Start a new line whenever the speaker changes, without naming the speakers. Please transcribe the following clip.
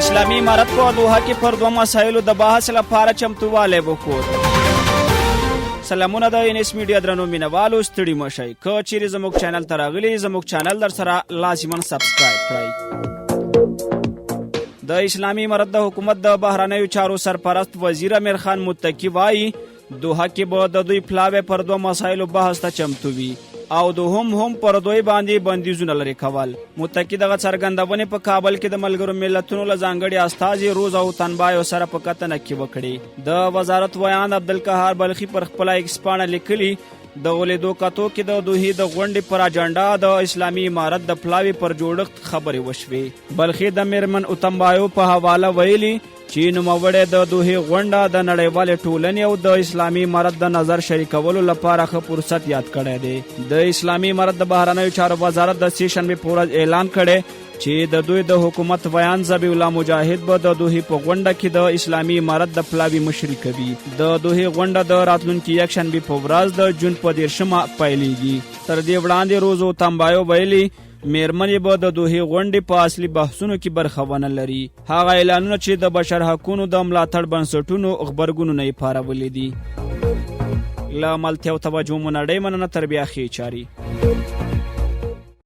اسلامي امارت په دوحه کې پر دوه مسایلو د بحث لپاره چمتووالی وښود. سلامونه د انس میډیا درنو مینوالو، ستړي مه شئ. که چیرې زموږ چینل ته راغلي، زموږ چینل در سره لازما subscribe کړئ. د اسلامي امارت د حکومت د بهرنیو چارو سرپرست وزیر امیر خان متقي وایي، دوحه کې به د دوی پلاوی پر دوه مسایلو بحث ته چمتو وي او دوهم هم پر دوی باندې بندیزونه لرې کول. متقي دغه څرګندونې په کابل کې د ملګرو ملتونو له ځانګړي استازي روزا اوتنبایو سره په کتنه کې وکړې. د وزارت ویاند عبدالقهار بلخي پر خپله ایکس پاڼه لیکلي، د لیدو کتو کې د دوحې د غونډې پر اجنډا، د اسلامي امارت د پلاوي پر جوړښت خبرې وشوې. بلخي د میرمن اوتنبایو په حواله ویلي چې نوموړی د دوحې غونډه د نړیوالې ټولنې او د اسلامي امارت د نظر شریکولو لپاره ښه فرصت یاد کړی دی. د اسلامي امارت د بهرنیو چارو وزارت د سې شنبې په ورځ اعلان کړی چې د دوی د حکومت ویاند ذبیح الله مجاهد به د دوحې په غونډه کې د اسلامي امارت د پلاوي مشري کوي. د دوحې غونډه د راتلونکي یکشنبې په ورځ، د جون په 30مه پیلېږي. تر دې وړاندې روزو تمبایو ویلي، میرمنې به د دوحې غونډې په اصلي بحثونو کې برخه ونه لري، هغه اعلانونه چې د بشر حقونو د ملاتړ بنسټونو غبرګونونه یې پارولي دي. له ملتیا او توجه مو نړۍ مننه. تر بیا، ښې چارې.